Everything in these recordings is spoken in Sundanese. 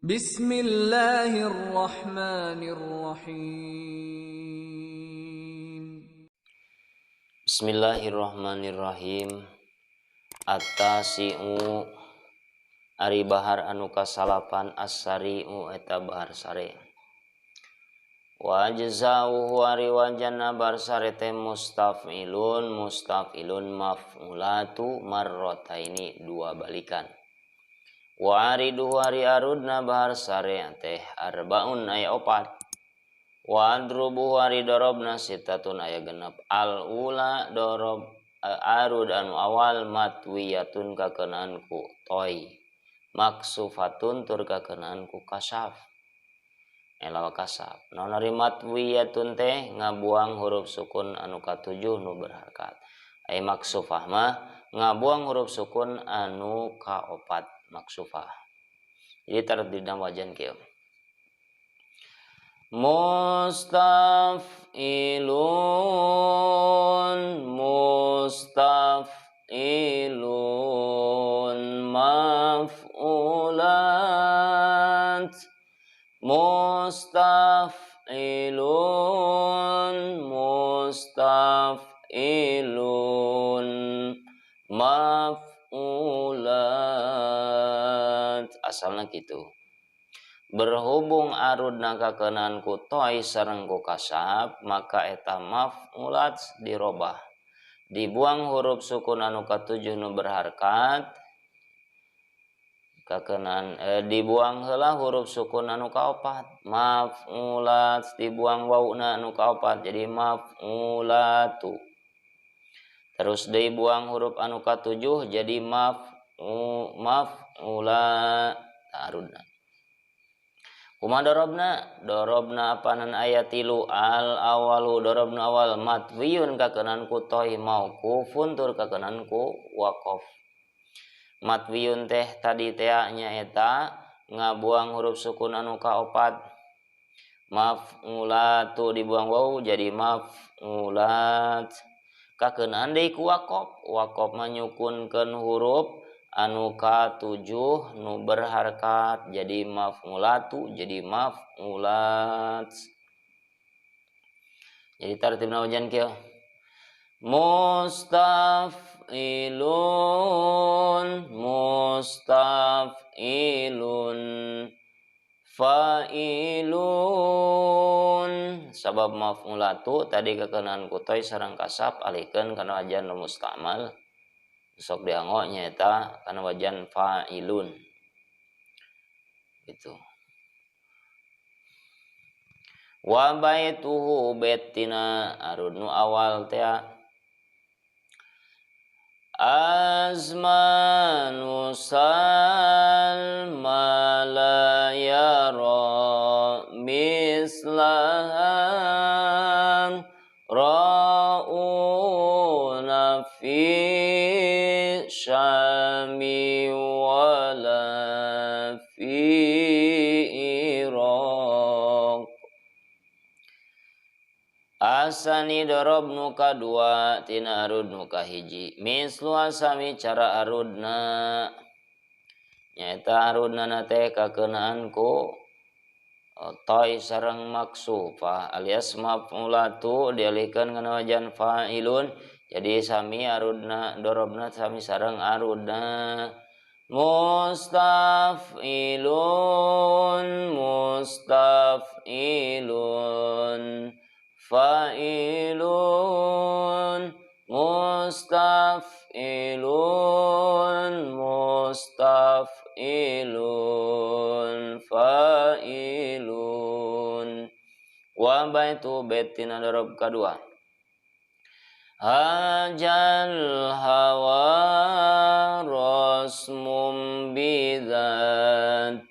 Bismillahirrahmanirrahim. Bismillahirrahmanirrahim. At-tasi'u ari bahar anu kasalapan as-sari'u eta bahar sare. Wa jazauhu ari wajana bahar sare teh mustaf'ilun mustaf'ilun maf'ulatu marrataini dua balikan. Wa ariduhu ari arudna bahar sare teh arbaun aya opat. Wa adrubuhu ari dorobna sitatun aya genep. Al ula dorob arud anu awal matwiyatun kakenaan ku toy maksufatun tur kakenaan ku kasaf elawa kasaf. Naon ari matwiyatun teh ngabuang huruf sukun anu katujuh nu berharkat. Ai maksufah mah ngabuang huruf sukun anu kaopat maksufah. Jadi tardidna wajan kieu. Mustaf'ilun mustaf'ilun maf'ulat mustaf'ilun mustaf'ilun maf'ulat. Asalna kitu. Berhubung arudna kakenaan ku toy sareng ku kasab, maka eta maf'ulat dirobah. Dibuang huruf sukun anu katujuh nu berharkat kakenaan dibuang heula huruf sukun anu kaopat. Maf'ulat dibuang wauna anu kaopat jadi maf'ulatu. Terus dibuang huruf anu katujuh jadi maf'ula arudna. Kuma dorobna? Dorobna apanan ayat tilu al awalu dorobna awal matwiyun kakenan ku toy mauqufun tur kakenan ku waqaf. Matwiyun teh tadi teh nya eta ngabuang huruf sukun anu kaopat. Maf'ulatu dibuang wau jadi maf'ulat. Kakenan deui ku waqaf. Waqaf manyukunkeun huruf anu katujuh nu berharkat jadi maf'ulatu jadi maf'ulat. Jadi tartibna wajan kieu. Mustaf'ilun mustaf'ilun fa'ilun. Sabab maf'ulatu tadi kakenaan ku toy sareng kasab alihkeun kana wajan nu mustamal. Sok dianggo nyaeta kana wajan fa'ilun. Gitu. Wa baituhu betina arud nu awal teh azmanu salma la yara mislahan ra'una fi syami wala fi Iraq. Asani dorob nu kadua tina arud nu kahiji. Mislu asami cara arudna nyaeta arudna na teh kakeunaan ku toy sareng maksufah alias maf'ulatu dialihkeun kana wajan fa'ilun. Jadi sami arudna dorobna sami sareng arudna. Mustaf'ilun mustaf'ilun fa'ilun mustaf'ilun mustaf'ilun fa'ilun. Wa baitu betina dorob kadua. Hajal hawa rasmum bidzatil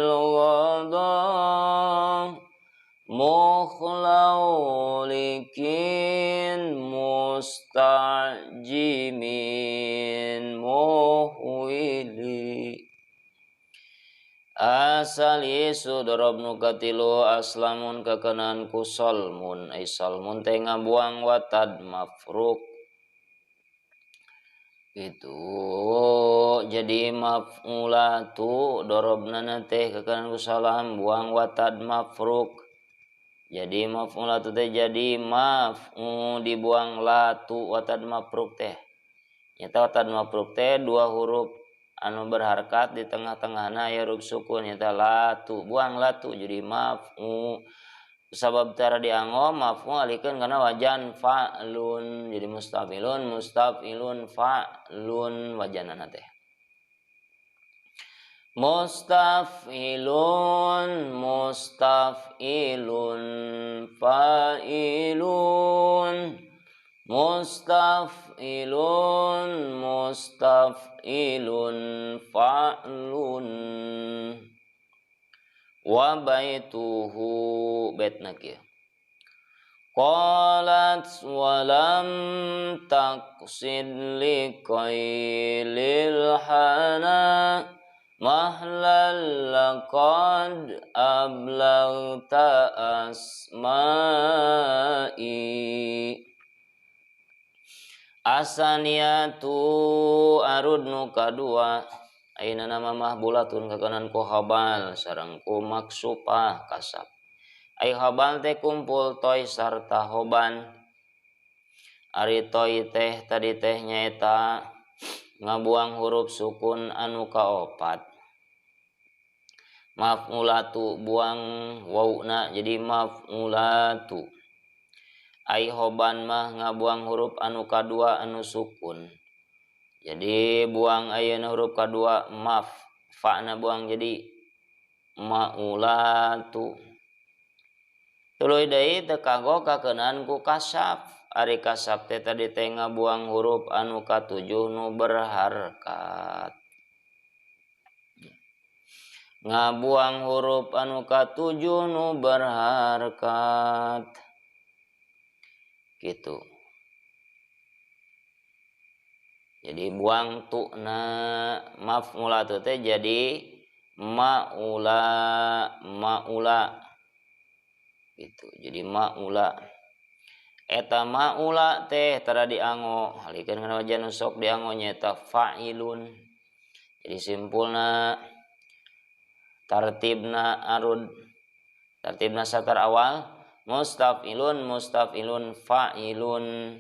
ghadha mukhlaulikin mustajimin muhwili. Asal yesu dorob nu katilu aslamun kakenan ku solmun. Ai solmun teh ngabuang watad mafruk. Gitu jadi maf'ulatu dorobna teh kekanan ku salam buang watad mafruk. Jadi maf'ulatu teh jadi maf'u dibuang latu watad mafruk teh. Nyata watad mafruk teh dua huruf anu berharkat di tengah-tengahna aya huruf sukun nyata latu buang latu jadi maf'u. Sabab tara dianggo maf'u alikeun kana wajan fa'lun jadi mustafilun mustafilun fa'lun wajanana teh. Mustafilun mustafilun fa'ilun mustafilun mustafilun fa'lun wa baituhu baitna kieu. Qalat wa lam taqsid liqailil hana mahlal laqad ablagta asma'i. Asaniyatu arud nu kadua ayeuna nama mahbulatun kakanan ku habal sareng ku maksupah kasab. Ai habal teh kumpul toy sarta hoban. Ari toy teh tadi teh nyaeta ngabuang huruf sukun anu kaopat. Maf'ulatu buang wauna jadi maf'ulatu. Ai hoban mah ngabuang huruf anu kadua anu sukun. Jadi buang ayeuna huruf kadua maf, fa'na buang jadi ma'ulatu. Tuluy deui teu kanggo kakeunaan ku kasaf. Ari kasaf teh tadi teh ngabuang huruf anu katujuh nu berharkat. Ngabuang huruf anu katujuh nu berharkat. Gitu. Jadi buang tu'na maf'ulatu teh jadi ma'ula ma'ula gitu. Jadi ma'ula eta ma'ula teh tara diango halikeun kana wajan nu sok diango nyaeta fa'ilun. Jadi simpulna tartibna arud tartibna satar awal mustaf'ilun mustaf'ilun fa'ilun.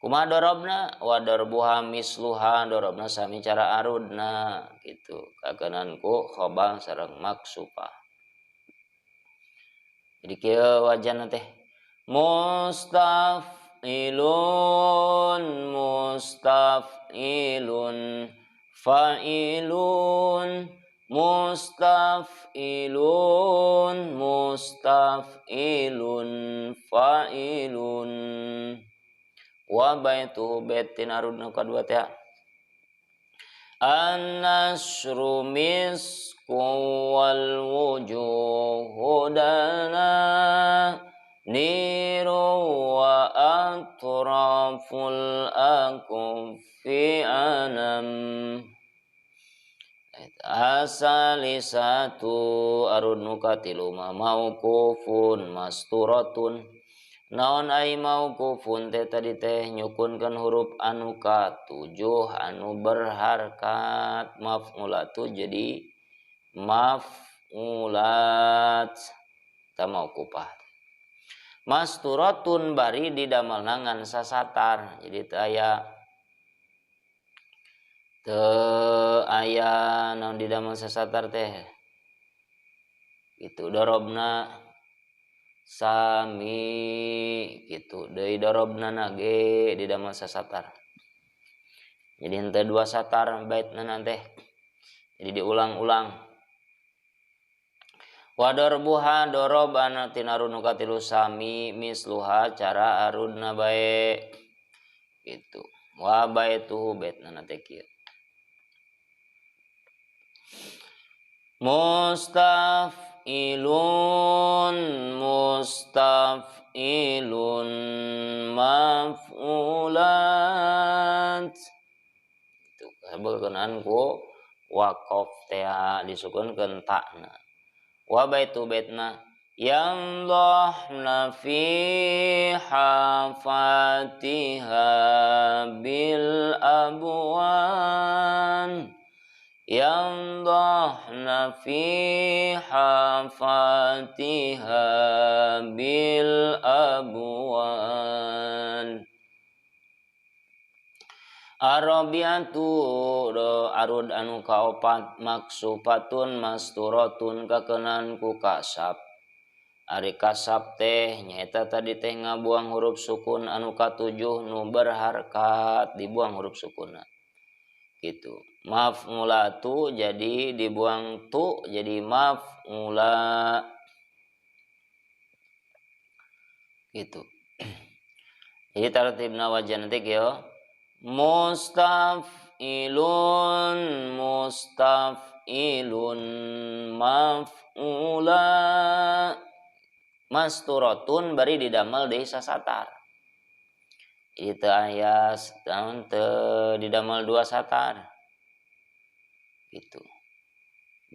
Kumaha dorobna wa darbuha misluha dorobna sami cara arudna gitu kakenan ku khabal sareng maksupah. Jadi kieu wajanna teh mustaf'ilun mustaf'ilun fa'ilun mustaf'ilun mustaf'ilun fa'ilun. Wa baituhu baitin arud nu kadua teh an-nasru misku wal wujuhu dana niru wa atraful akuffi anam. Asalisatu arud nu katilu mah mauqufun masturatun. Naon ai mauqufun teh tadi teh nyukunkeun huruf anu katujuh anu berharkat maf'ulatu jadi maf'ulat ta mauqufah. Masturatun bari didamelna ngan sasatar jadi teu aya naon didamel sasatar teh gitu dorobna sami gitu deui dorobna ge didamel sasatar. Jadi henteu dua satar baitna teh. Jadi diulang-ulang. Wa darbuha dorobana tina arud nu katilu sami misluha cara arudna bae gitu. Wa baituhu baitna teh kieu. Mustaf'ilun mustaf'ilun maf'ulat. Itu berkenaan ku waqaf teh disukunkeun ta'na. Wa baitu baitna Yandahna fi hafatiha bil abwan. Yandahna fi hafatiha bil abwan. Arabiatu do arud anu kaopat maksufatun masturatun kakenan ku kasab. Ari kasab teh nyaeta tadi teh ngabuang huruf sukun anu katujuh nu berharkat dibuang huruf sukunna. Gitu. Maf'ulatu jadi dibuang tu jadi maf'ula. Gitu. Jadi tartibna wajan nanti kieu. Mustaf'ilun mustaf'ilun maf'ula masturatun bari didamel deui sasatar. Ieu teu aya naon teu didamel dua satar. Gitu.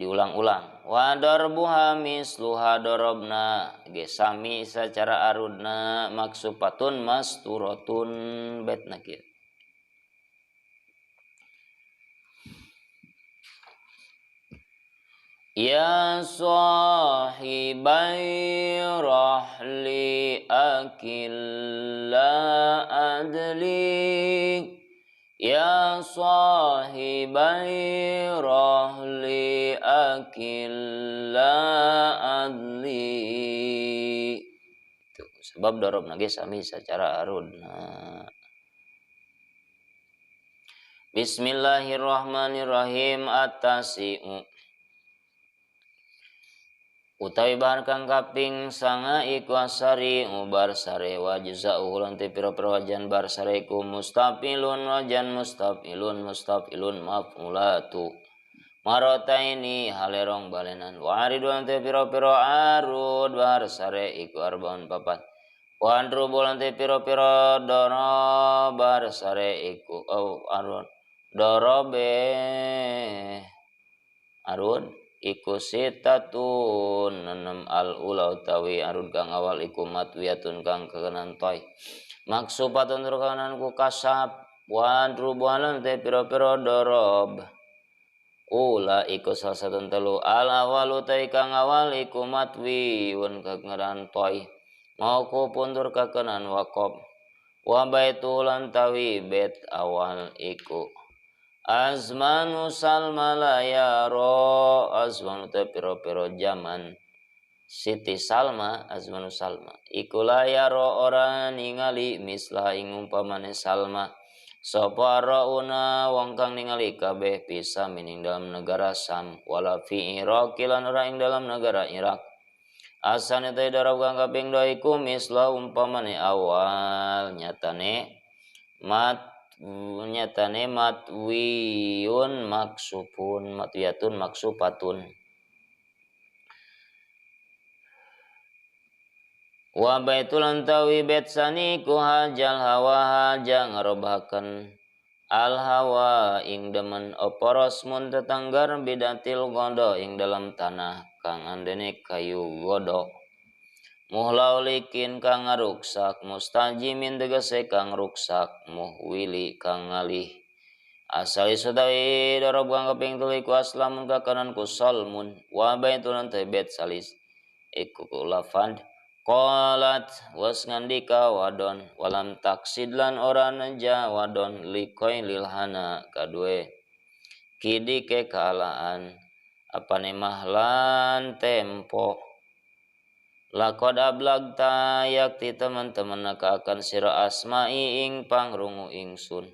Diulang-ulang. Wa darbuha misluha darabna ge sami sacara arudna maksupatun masturatun betna kieu. Ya sahibai rahli akilla adli. Ya sahibai rahli akilla adli. Itu sebab darabna ge sami secara arudna. Bismillahirrahmanirrahim. At-tasi'u utawi bahan kang kaping sanga iku asari ubar sare wa jazaa'u lan te pira-pira wajan bar sare iku mustafilun wajan mustafilun mustafilun maf'ulatu marataini halerong balenan wa aridu lan te pira-pira arud bar sare iku arbaun papat wa andrubu lan te pira-pira doro bar sare iku au arud dorobe arud iku sitatun enam al ula utawi arud kang awal iku matwiyatun kang kekenan toy maksupatun tur kanan ku kasab wa drubualan te pira-pira dorob ula iku salah satu telu al awal utawi kang awal iku matwiun kekenan toy mau ku puntur kekenan wakob wa baitulan tawi bet awal iku azmanu salma la yaro azmanu te piro-piro jaman Siti Salma azmanu Salma iku la yaro ora ningali mislah ing umpamane Salma sapa rauna wong kang ningali kabeh bisa mining dalam negara Sam wala fi Iraq lan ora ing dalam negara Irak asane te darab kang kaping dua iku mislah umpamane awal nyatane mat nyatane matwiyun maksupun matwiyatun maksupatun wa baitul antawi betsani ku hajal hawa haja ngarobahaken al hawa ing demen apa rosmun tetanggar bidatil godo ing dalam tanah kang andene kayu godo muhlaulikin kang ngaruksak mustajimin tegese kang ruksak muhwili kang ngalih asal utawi dorob kang kaping telu iku aslamun kakanan ku salmun wa baitun tebet salis iku lafad qalat was ngandika wadon walam taksid lan ora neja wadon likoi lilhana kadue kidike kaalaan apane mahlan tempo lakod ablagta yakti teman-teman naka akan sira asma'i ing pangrungu ingsun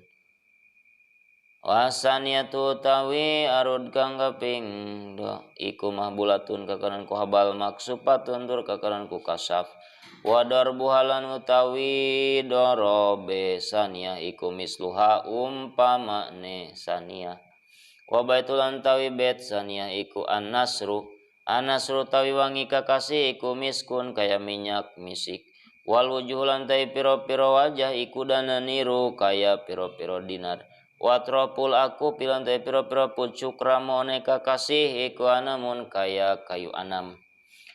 wasaniyatu tawi arud kang kaping do iku mahbulatun kakanan ku habal maksupatun tur kakanan ku kasaf wa darbuhalan utawi dorobe saniyah iku misluha umpamane saniyah wa baitulan tawi bet saniyah iku an-nasru anasru tawi wangi kakasih iku miskun kaya minyak misik wal wujuh lan tawi piro-piro wajah iku dananiru kaya piro-piro dinar watropul aku pilan tawi piro-piro pucuk ramone kakasih iku anamun kaya kayu anam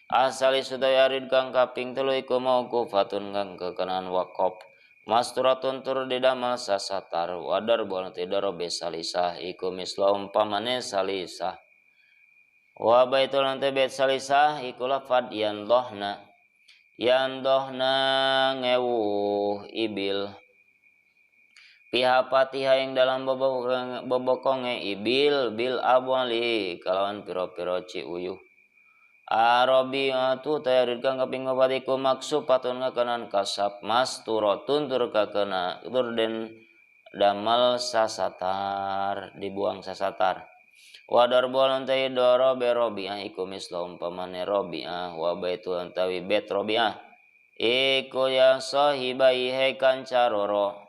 Asali sudaya arid kang kaping telu iku mauqufatun kang kekenaan waqaf masturatun tur didamel sasatar wadar buana tidaro salisah iku misla umpamane salisah wa baitul nanti bait salisah iku lafad yandohna yandohna ngewuh ibil pihapatiha yang dalam bobokonge ibil bil abwali kalawan piro-piro ciuyuh Arabiatu tayarid kang kaping papat iku maksupatun ngakanan kasab masturatun tur kakena tur den damal sasatar dibuang sasatar wa darbul antai doro be robiah iku misla umpamane robiah wa baitu antawi bait robiah iku ya sahibai he kancaroro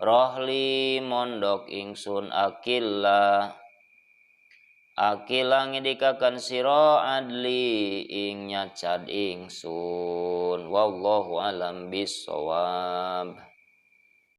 rohli mondok ingsun akilla akila ngidikakan sira adli ing nyacad ingsun wallahu alam bissawab.